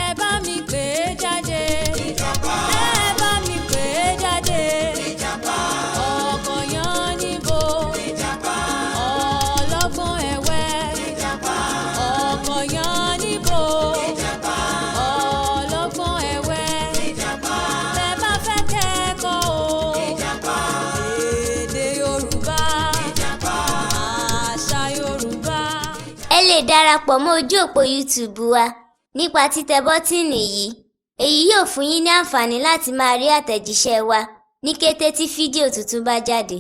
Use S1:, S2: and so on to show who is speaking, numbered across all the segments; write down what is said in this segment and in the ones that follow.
S1: Ẹ bá mi pè é jáde. Ẹ bá mi pè é jáde. Ọkọ̀ yan níbo. Ọlọ́gbọ́n ẹ̀wẹ́. Ọkọ̀ yan níbo. Ọlọ́gbọ́n ẹ̀wẹ́. Bẹ́ẹ̀ bá fẹ́ kẹ́kọ̀ọ́ o. Èdè Yorùbá. Àṣà Yorùbá.
S2: Ẹ lè darapọ̀ mọ́ ojú òpó YouTube wa nípa títẹ bọ́tíìnì yìí. Èyí yóò fún yín ní àǹfààní láti máa rí àtẹ̀jíṣẹ́ wa ní kété tí fídíò tuntun bá jáde.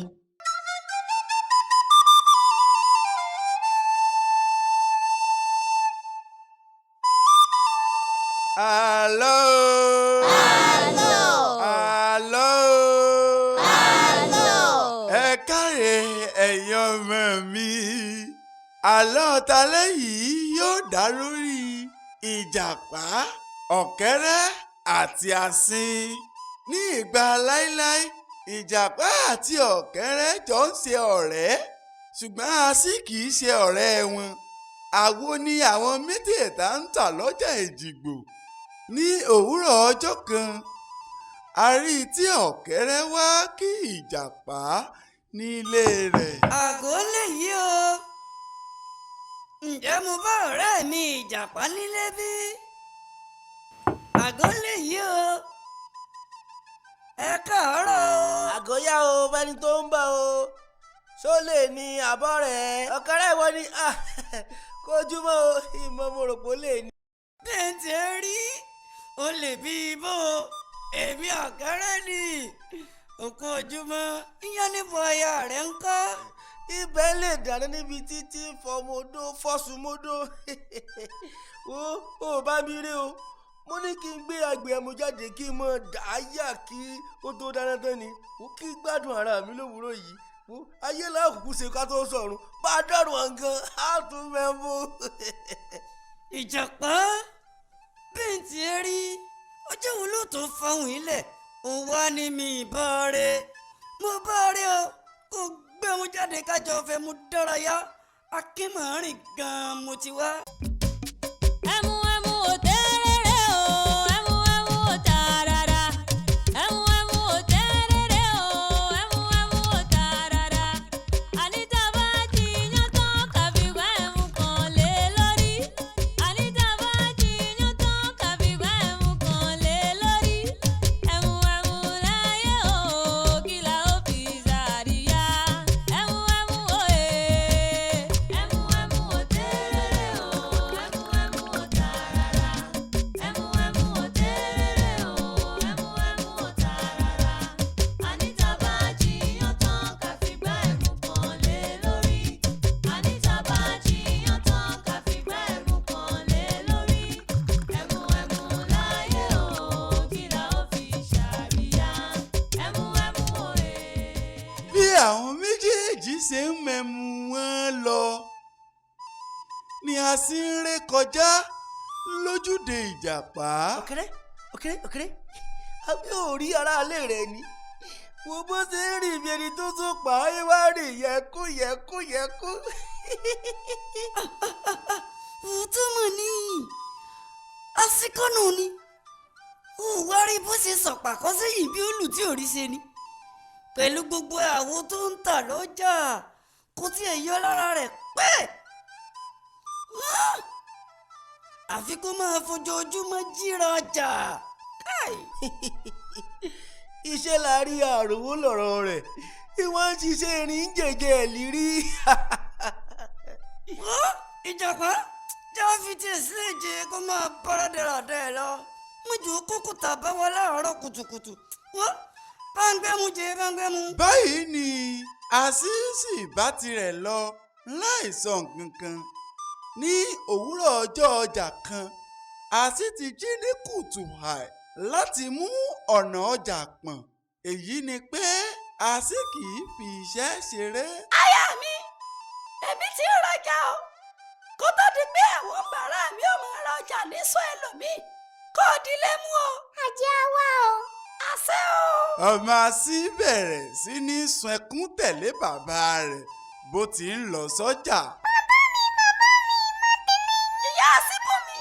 S3: Àlọ́ o.
S2: Àlọ́.
S3: Àlọ́ o.
S2: Àlọ́.
S3: Ẹ káre ẹ̀yin ọmọ mi. Àlọ́ talẹ́ yìí yóò dá lórí ìjàpá, ọ̀kẹ́rẹ́ àti asín. Ní ìgbà láíláí, ìjàpá àti ọ̀kẹ́rẹ́ jọ ń ṣe ọ̀rẹ́, ṣùgbọ́n asín kì í ṣe ọ̀rẹ́ wọn. Àwo ni àwọn mẹ́tẹ̀ẹ̀ta ń tà lọ́jà Èjìgbò. Ní òwúrọ̀ ọjọ́ kan, a rí i tí ọ̀kẹ́rẹ́ wá kí ìjàpá nílé rẹ̀.
S4: Àgọ́ lèyí o. Ǹjẹ́ mo bá ọ̀rẹ́ mi ìjàpá nílé bí? Àgọ́ lèyí o. Ẹ káàárọ̀ o.
S5: Àgọ́yá o, bẹ́ni tó ń bọ̀ o, ṣó lè ní àbọ̀ rẹ̀? Ọ̀kẹ́rẹ́ ìwọ ni kojúmọ́ o, ìmọ̀ mo rò pé ó lè ní.
S4: Bí n ti rí o lè bí ibò, èmi ọ̀kẹ́rẹ́ ni. Òkú ojúmọ́, iyán níbo aya rẹ̀ ń kọ́?
S5: Ibẹ̀ lè dáná níbi títí ń fọmọdó fọ́sùmọ́dó. Wo ò bá mi rí o, mo ní kí n gbé agbè ẹmu jáde kí n mọ dáyà kí ó tó dáná tán ni wo, kí gbádùn ara mi lówùúrọ̀ yìí. Wo ayé láàkùkù ṣe ká tó sọ̀rùn bá a dọ̀rùn ọ̀gán á tún mẹ́mú.
S4: Ìjàpá, bí n ti rí ọjọ́ wo ló tó fọhùn ilẹ̀ òun wá ní mi ìbọn rẹ̀, mo bá rí o, kò gbé wọn jáde kájọ fẹ́ mu dárayá akínmọ̀rin gan-an mo ti wá.
S1: Ẹmu ẹmu ò tẹ́rẹ̀rẹ̀ o, ẹmu ẹmu ò tàràrà. Ẹmu ẹmu ò tẹ́rẹ̀rẹ̀ o, ẹmu ẹmu ò tàràrà. Àní tá bá jiyàn tán kàfígbá ẹmu kan lé lórí. Àní tá bá jiyàn tán kàfígbá ẹmu kan lé lórí. Ẹmu ẹmu láyé o, kí la ó fi ṣàríyá? Ẹmu ẹmu òye. Ẹmu ẹmu ò tẹ́rẹ̀rẹ̀ o, ẹmu ẹmu ò tàràrà. Ẹmu ẹmu ò tẹ́rẹ̀rẹ̀ o, ẹmu ẹmu ò tàràrà. Àní tá bá jiyàn tán kàfígbá ẹmu kan lé lórí. Àní tá bá jiyàn tán kàfígbá ẹmu kan lé lórí. Ẹmu ẹmu láyé o, kí la ó fi ṣàríyá? Ẹmu ẹmu òye.
S3: Bí àwọn méjèèjì ṣe ń mẹ́mu wọn lọ ni asín ń ré kọjá lójúde ìjàpá.
S5: Ọ̀kẹ́rẹ́, ọ̀kẹ́rẹ́, ọ̀kẹ́rẹ́, àbí ò rí aráalé rẹ̀ ni? Wo bó ṣe ń rìn bí ẹni tó tún pa á wá rìn yẹkú yẹkú yẹkú.
S4: Òótọ́ mọ̀ ní àsìkò nù ni ó wá rí bó ṣe sọ̀pàkọ́ sẹ́yìn bí olù tí ò rí ṣe ni pẹ̀lú gbogbo àwo tó ń tà lọ́jà, kò tiẹ̀ yọ lára rẹ̀ pẹ́. Àfi kó máa fojoojúmọ́ jíra ọjà. Káì.
S5: Iṣẹ́ la rí àròwó lọ̀rọ̀ rẹ̀, ìwọ̀n ń ṣiṣẹ́ irin ń jẹ̀jẹ̀ ẹ̀ lírí.
S4: Wọ́n ìjàpá já fi tiẹ̀ sílẹ̀ jẹ́ kó máa bára dáradá ẹ̀ lọ. Mọ̀jọ́ kókò tà bá wa láàárọ̀ kùtùkùtù. Wọ́n bá ń gbẹ́mu jẹ, bá ń gbẹ́mu.
S3: Báyìí ni asín sì bá tirẹ̀ lọ láìsọ nǹkan kan. Ní òwúrọ̀ ọjọ́ ọjà kan, asín ti jí ní kùtù hàì láti mú ọ̀nà ọjà pọ̀n. Èyí ni pé asín kì í fi iṣẹ́ ṣeré.
S4: Aya mi, èmi ti ń rajà o, kó tó di pé àwọn bàrà mi ò máa ra ọjà nísọ ẹlòmíì, kó o dilé mú o.
S2: Ajé á wá o.
S4: Àṣẹ o.
S3: Ọmọ asín bẹ̀rẹ̀ sí ní sun ẹkún tẹ̀lé bàbá rẹ̀ bó ti ń lọ sọ́jà.
S2: Bàbá mi, bàbá mi,
S6: Àsìbùnmi,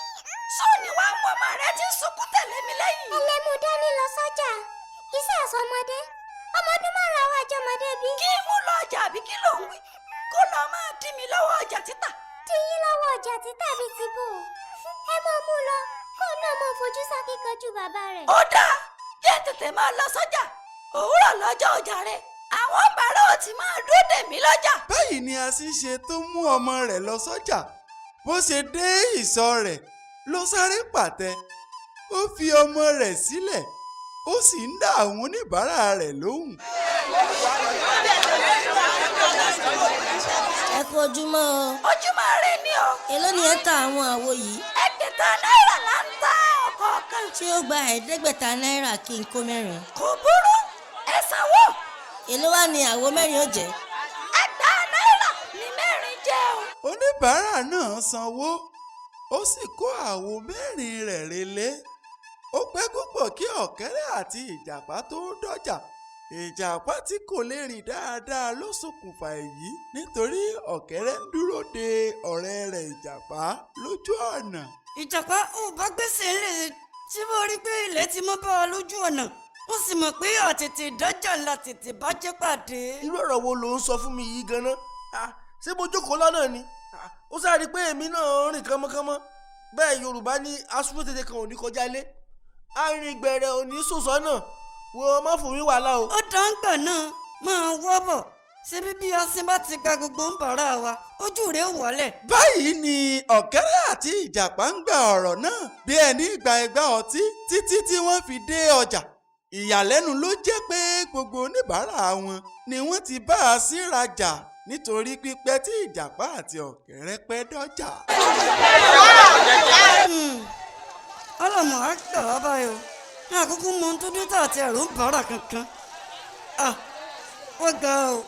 S6: sóòní wàá mú ọmọ rẹ tí ń sunkún tẹ̀lé mi lẹ́yìn.
S2: Ẹ lè mú dání lọ sọ́jà, iṣẹ́ àsọmọdé, ọmọ ọdún 5 wá jọmọdé bí.
S6: Kí n mú lọ ọjà àbí kí ló ń wí? Kó lọ máa dí mi lọ́wọ́ ọjà títà.
S2: Dí yín lọ́wọ́ ọjà títà bíi ti bò ó. Ẹ mọ mú lọ, kó náà mọ fojú sákíkanjú bàbá rẹ̀.
S6: Ó dáa, jẹ́ tètè máa lọ sọ́jà. Òwúrọ̀ lọ́jọ́ ọjà rẹ̀, àwọn bàárà ò ti máa dúró dè mí lọ́jà.
S3: Báyìí ni asín ṣe tó mú ọmọ rẹ̀ lọ sọ́jà. Bó ṣe dé ìsọ̀ rẹ̀ ló sáré pàtẹ. Ó fi ọmọ rẹ̀ sílẹ̀, ó sì ń dá àwọn oníbàárà rẹ̀ lóhùn.
S7: Ẹ kú ojúmọ́ o.
S6: Ojúmọ́ rẹ ni o.
S7: Èló ni ẹ ń ta àwọn àwo yìí?
S6: 600 náírà là ń ta ọ̀kọ̀ọ̀kan.
S7: Ṣé ó gba 500 náírà kí n kó mẹ́rin?
S6: Kò burú, ẹ sanwó.
S7: Èló wá ni àwo mẹ́rin ó jẹ́?
S6: 2000 náírà ni mẹ́rin jẹ́ o.
S3: Oníbàárà náà sanwó, ó sì kó àwo mẹ́rin rẹ̀ relé. Ó pẹ́ púpọ̀ kí ọ̀kẹ́rẹ́ àti ìjàpá tó dọ́jà. Ìjàpá tí kò lè rìn dáadáa ló ṣokùnfà èyí nítorí ọ̀kẹ́rẹ́ ń dúró de ọ̀rẹ́ rẹ̀ ìjàpá lójú ọ̀nà.
S4: Ìjàpá ò bá gbèsè lè tí mo rí pé ilẹ̀ ti mọ́ bá wa lójú ọ̀nà, ó sì mọ̀ pé àtètè dájà la tètè bá jẹ́ pàdé.
S5: Irú ọ̀rọ̀ wo ló ń sọ fún mi yìí gan-an? Ṣé mo jókòó lọ́nà ni? Ó sáré pé èmi náà rìn kánmọ́kánmọ́. Bẹ́ẹ̀ Yorùbá ní asúró tètè kan ò ní kọjá ilé, arìngbẹ̀rẹ̀ ò ní sùn sọ́nà. Wo má fún mi wàhálà o.
S4: Ó dáńgbà náà máa wọ́ bọ̀ ṣebí bí asín bá ti gba gbogbo ń bàárà wa, ojú rẹ̀ ó wọlẹ̀.
S3: Báyìí ni ọ̀kẹ́rẹ́ àti ìjàpá ń gba ọ̀rọ̀ náà bí ẹni gba ẹgbá ọtí títí tí wọ́n fi dé ọjà. Ìyàlẹ́nu ló jẹ́ pé gbogbo oníbàárà wọn ni wọ́n ti bá a sí rajà nítorí pípẹ́ tí ìjàpá àti ọ̀kẹ́rẹ́ pẹ́ dọ́jà.
S4: Ọlọ́mọ á gbà wá báyìí o, ní àkókò mọ ohun tó dé tà àti ẹ̀rù ń bàárà kankan. Wọ́n ga o,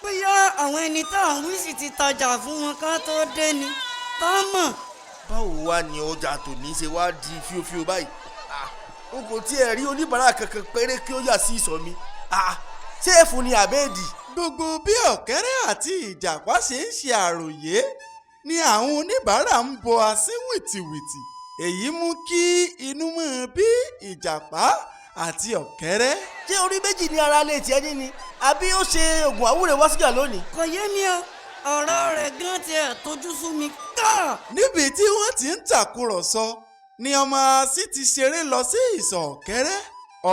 S4: bóyá àwọn ẹni tá à ń wí sì ti tajà fún wọn ká tó dé ni tá a mọ̀.
S5: Báwo wá ni ọjà tòní ṣe wá di fíofío báyìí? N kò tiẹ̀ rí oníbàárà kankan péré kí ó yà sí ìsọ̀ mi. Ṣé ẹ̀fun ni àbẹ́ẹ̀dì?
S3: Gbogbo bí ọ̀kẹ́rẹ́ àti ìjàpá ṣe ń ṣe àròyé ni àwọn oníbàárà ń bọ asín wìtìwìtì. Èyí mú kí inú mọ́ bí ìjàpá àti ọ̀kẹ́rẹ́.
S5: Ṣé orí méjì ní ara lè tiẹ̀ ní ni àbí ó ṣe oògùn àwúrè wá síjà lónìí?
S4: Kò yé mi o, ọ̀rọ̀ rẹ̀ gan tiẹ̀ tójú sú mi ká.
S3: Níbi tí wọ́n ti ń tàkúrọ̀sọ ni ọmọ asín ti ṣeré lọ sí ìsọ̀ ọ̀kẹ́rẹ́.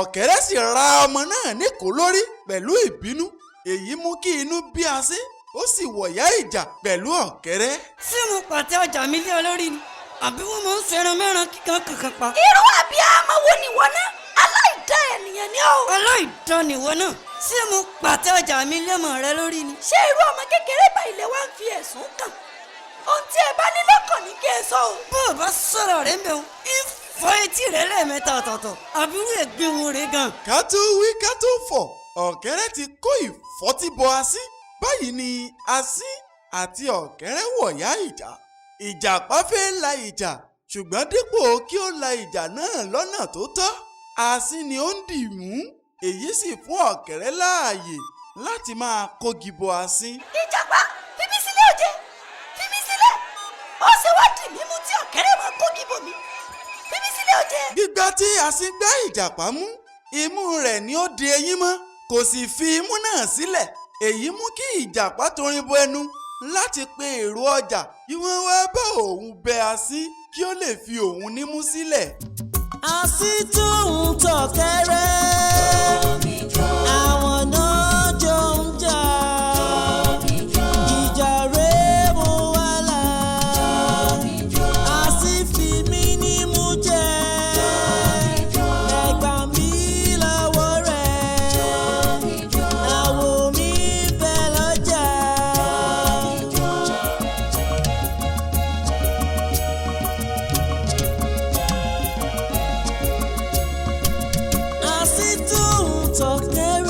S3: Ọ̀kẹ́rẹ́ sì ra ọmọ náà níkòó lórí pẹ̀lú ìbínú. Èyí mú kí inú bí asín, ó sì wọ̀yá ìjà pẹ̀lú ọ̀kẹ́rẹ́.
S4: Ṣé mo pàtẹ ọjà mi lé ọ lórí ni àbí wọ́n máa ń fẹ́ràn mẹ́ran kíkan kankan pa?
S6: Irú àbíamọ wo ni wọ́n náà? Aláìdá ènìyàn ni ó.
S4: Aláìdán ni wọ́n náà. Ṣé mo pàtẹ ọjà mi lẹ́mọ̀ rẹ lórí ni?
S6: Ṣé irú ọmọ kékeré báyìí lẹ wá ń fi ẹ̀sùn kàn? Ohun tí ẹ bá ní lọ́kàn ní kí ẹ sọ o.
S4: Bó o bá sọ̀rọ̀ rẹ̀ ń bẹ̀ wọ́n, ìfọ̀ etí rẹ̀ lẹ́ẹ̀mẹ́ta ọ̀tọ̀ọ̀tọ̀, àbí irú ègbé wo rẹ̀ gan?
S3: Ká tó wí ká tó fọ̀, ọ̀kẹ́rẹ́ ti kó ìfọ́tí bọ asín. Báyìí ni asín àti ọ̀kẹ́rẹ́ wọ̀yá ìjà. Ìjàpá fẹ́ la ìjà, ṣùgbọ́n dípò kí ó la ìjà náà lọ́nà tó tọ́, asín ni ó ń dì mú. Èyí sì fún ọ̀kẹ́rẹ́ láàyè láti máa kógi bọ asín.
S6: Ìjàpá, fi mí sílẹ̀ òjé, fi mí sílẹ̀. Ó ṣe wá dì mí mú tí ọ̀kẹ́rẹ́ máa kógi bò mí. Fi mí sílẹ̀ òjé.
S3: Gbígbá tí asín gbá ìjàpá mú, imú rẹ̀ ni ó di eyín mọ́, kò sì fi imú náà sílẹ̀. Èyí mú kí ìjàpá torin bọ ẹnu láti pe èrò ọjà kí wọ́n wá bá òun bẹ asín kí ó lè fi òun nímú sílẹ̀.
S8: Asín tóun tọ̀kẹ́rẹ́, àwọn náà jọ ń jà. Ìjà rèé mo wà là, asín fi mí nímú jẹ. Ẹ gbà mí lọ́wọ́ rẹ̀, àwọ̀ mi bẹ lọ́jà. Asín tóun tọ̀kẹ́rẹ́.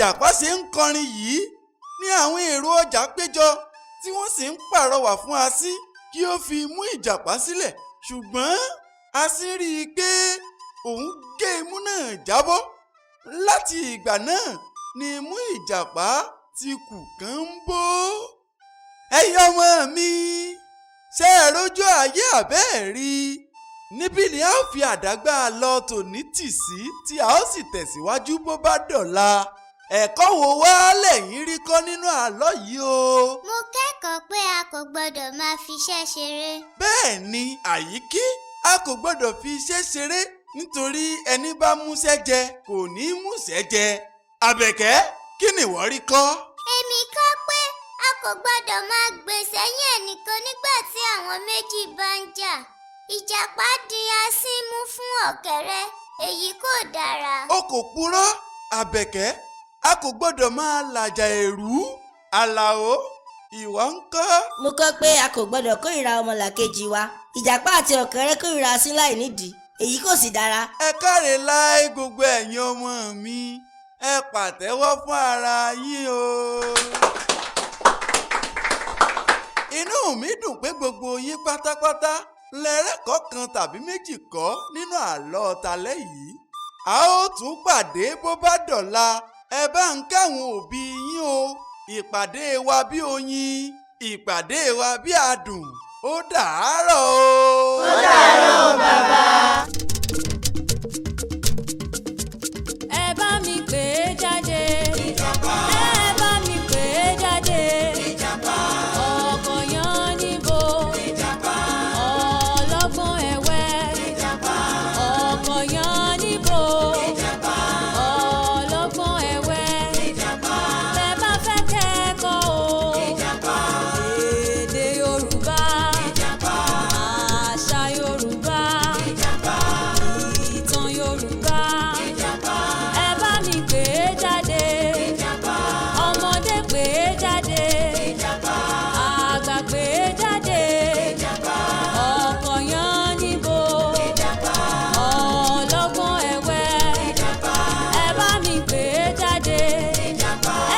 S3: Ìjàpá ṣe ń kọrin yìí ní àwọn èrò ọjà péjọ tí wọ́n sì ń pàrọwà fún asín kí ó fi imú Ìjàpá sílẹ̀, ṣùgbọ́n asín rí i pé òun gé imú náà jábọ́. Láti ìgbà náà ni imú Ìjàpá ti kù kánbó. Ẹ̀yin ọmọ mi, ṣé ẹ rójú ayé àbẹ́ ẹ̀ rí i? Níbí ni a ó fi àdágbà lọ tòní tì sí, tí a ó sì tẹ̀síwájú bó bá dọ̀la. Ẹ̀kọ́ wo wá lẹ́yìn rí kọ́ nínú àlọ́ yìí o?
S2: Mo kẹ́kọ̀ọ́ pé a kò gbọ́dọ̀ máa fiṣẹ́ ṣeré.
S3: Bẹ́ẹ̀ ni Àyíkí, a kò gbọ́dọ̀ fi iṣẹ́ ṣeré nítorí ẹni bá múṣẹ́ jẹ kò ní múṣẹ́ jẹ. Àbẹ̀kẹ́, kí ni ìwọ rí kọ́?
S2: Èmi kọ́ pé a kò gbọ́dọ̀ máa gbè sẹ́yìn ẹnìkan nígbà tí àwọn méjì bá ń jà. Ìjàpá di asín mú fún ọ̀kẹ́rẹ́, èyí kò dára.
S3: O kò purọ́ Àbẹ̀kẹ́, a kò gbọ́dọ̀ máa làjà èrú. Àlàó, ìwọ ń kọ́?
S7: Mo kọ́ pé a kò gbọ́dọ̀ kórìíra ọmọlàkejì wa. Ìjàpá àti ọ̀kẹ́rẹ́ kórìíra asín láì nídìí, èyí kò sì dára.
S3: Ẹ káre láì gbogbo ẹ̀yin ọmọ mi, ẹ pàtẹ́wọ́ fún ara yín o. Inú mi dùn pé gbogbo yín pátápátá lẹ́rẹ́kọ̀ọ́ kan tàbí méjì kọ́ nínú àlọ́ talẹ́ yìí. A ó tún pàdé bó bá dọ̀la. Ẹ bá ń káwọn òbí yín o. Ìpàdé wa bí oyin, ìpàdé wa bí adùn. Ó dàárọ̀ o.
S7: Ó dàárọ̀ bàbá.
S1: Ẹ bá mi pè é jáde. Ẹ bá mi pè é jáde. Ọkọ̀ yan níbo. Ọlọ́gbọ́n ẹ̀wẹ́. Ọkọ̀ yan níbo. Ọlọ́gbọ́n ẹ̀wẹ́. Bẹ́ẹ̀ bá fẹ́ kẹ́kọ̀ọ́ o. Èdè Yorùbá. Àṣà Yorùbá. Ìtàn Yorùbá. Ẹ bá mi pè é jáde. Ọmọdé pè é jáde. Àgbà pè é jáde. Ọkọ̀ yan níbo. Ọlọ́gbọ́n ẹ̀wẹ́. Ẹ bá mi pè é jáde.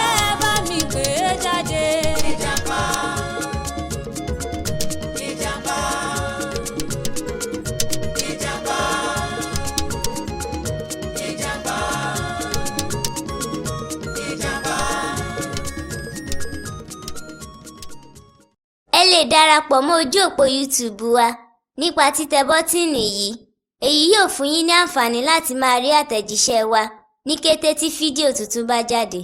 S1: Ẹ bá mi pè é jáde.
S2: Ẹ lè darapọ̀ mọ́ ojú òpó YouTube wa nípa títẹ bọ́tíìnì yìí. Èyí yóò fún yín ní àǹfààní láti máa rí àtẹ̀jíṣẹ́ wa ní kété tí fídíò tuntun bá jáde.